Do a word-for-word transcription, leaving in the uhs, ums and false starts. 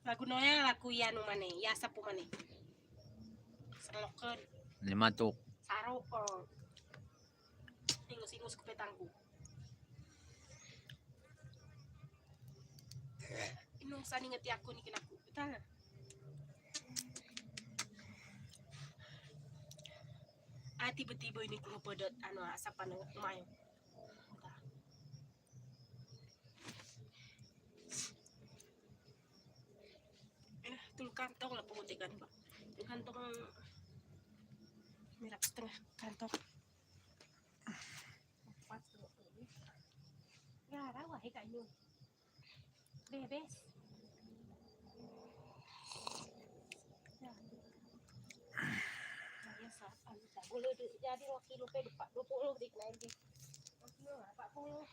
Lagu noya, lagu ya nu mane, ya sapu mane. Sarokon. Ni matuk. Sarokon. Ingus-ingus ku petangku. Inung sani ngeti aku ni kinaku. Betul. Ah, tiba-tiba ini ku pedot, anu, asapan mayo. Tul kantong lah pemutikan, Pak. Tul kantong merah setengah kantong. Empat puluh. Ya, rawa he kayu. Bebes. Ya. Ya, ya, sa-, anu, tak boleh di-, jadi dua kilo pe, dua puluh di lain di. Dua kilo, empat puluh.